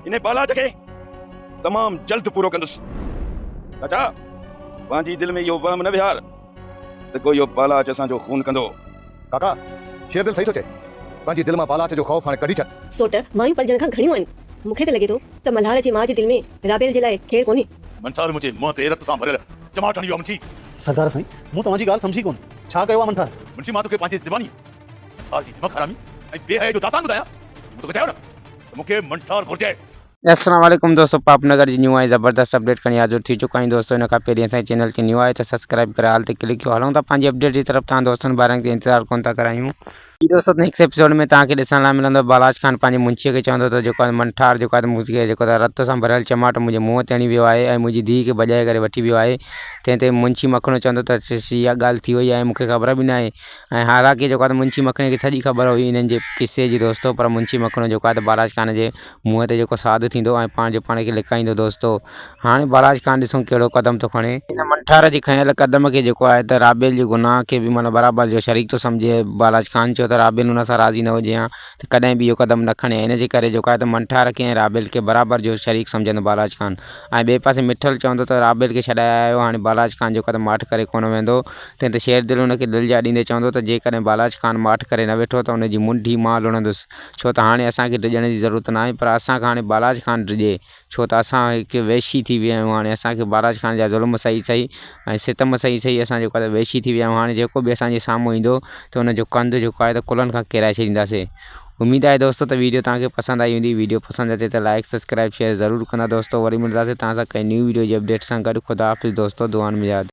انهي بالاچ کي تمام جلد پورو ڪندس. چاچا، پنهنجي دل ۾ اهو وهم نه ويهار ته ڪو اهو بالاچ اسان جو خون ڪندو. ڪاڪا، شيردل صحيح ٿو چئي. پنهنجي دل مان بالاچ جو خوف هاڻي ڪڍي ڇڏ. سوٽ، مايون پلجڻ کان گهڻيون آهن. مون کي ته لڳي ٿو ته ملهار جي ماء جي دل ۾ رابيل جي لاء خير ڪونهي. منٺار منهنجي منهن تي رت سان ڀريل چماٽ هڻي ويو آهي منشي. سردار سائين، مون توهان جي ڳالهه سمجهي ڪونه. ڇا ڪيو آهي منٺار؟ منشي، مان توکي پنهنجي زباني منٺار جي نمڪ حرامي ۽ بي حيائي جو داستان ٻڌايان؟ مون توکي چيو نه ته مون کي منٺار گهرجي. السلام عليڪم دوستو پاپ نگر جي نيو ۽ زبردست اپڊيٽ کڻي حاضر ٿي چڪا آهيون دوستو ان کان پهرين اسان جي چينل تي نيو آهي ته سبسڪرائب ڪري آل تي ڪلڪ ڪيو هلون ٿا پنهنجي اپڊيٽ جي طرف تان دوستن ٻارن کي انتظار ڪون ٿا ڪرايون جي دوستو نيڪسٽ ايپيسوڊ ۾ توهان کي ڏسڻ لاء ملندو بالاچ خان پنهنجي منشي کي چوندو ته جيڪو آهي منٺار جيڪو آهي مون کي جيڪو آهي رت سان ڀريل چماٽ منهنجي منهن تي هڻي ويو آهي ۽ منهنجي ڌيء کي ڀڄائي ڪري وٺي ويو آهي تنهن تي منشي مکڻو چوندو ته اها ڳالهه ٿي وئي آهي مون کي خبر به ناهي ۽ حالانڪه جيڪو آهي ته منشي مکڻي کي سڄي خبر هئي انهن جي قصي جي دوستو پر منشي مکڻو جيڪو آهي ته بالاچ خان جي منهن تي جيڪو ساڌ ٿيندو ۽ پاڻ جو پاڻ کي لڪائيندو دوستو هاڻي بالاچ خان ڏسون ڪهڙو قدم ٿو کڻي. ان منٺار جي کنيل قدم کي جيڪو آهي ته رابيل جي گناهه کي به معنيٰ برابر جو شريڪ ٿو سمجهي بالاچ خان چيو ته رابيل ان سان راضي نه هجي ها ته ڪڏهن به اهو قدم نه کڻي ها ان جي ڪري جيڪو آهي ته منٺار کي ۽ رابيل کي برابر جو شريڪ سمجهندو بالاچ خان ۽ ٻئي پاسي مٺل چوندو ته رابيل کي ڇڏائي آيو هاڻي بالاچ خان جيڪو آهي ته ماٺ ڪري ڪونه ويندو تنهن تي شير دل هن کي دلجاء ڏيندي چوندو ته جيڪڏهن بالاچ خان ماٺ ڪري نه ويٺو ته ان جي منڍي مان لڻندس ڇو ته هاڻي اسان کي ڊڄڻ جي ضرورت ناهي پر اسان کان هاڻي بالاچ خان ڊڄي ڇو ته اسان هڪ وحشي ٿي ويا آهيون هاڻي اسان کي بالاچ خان جا ظلم سهي سهي ۽ ستم سهي سهي اسان جيڪو آهي ته وحشي ٿي ويا آهيون هاڻي جيڪو به اسان جي سامهون ايندو ته ان جو ڪنڌ جيڪو آهي ته ڪلهن کان ڪيرائي ڇڏينداسين اميد آهي دوستو ته ويڊيو توهان کي پسند آئي هوندي ويڊيو پسند اچي ته لائڪ سبسڪرائب شيئر ضرور ڪندا دوستو وري ملنداسين توهان سان ڪنهن نيو ويڊيو جي اپڊيٽ سان گڏ خدا حافظ دوستو دعائن ۾ ياد.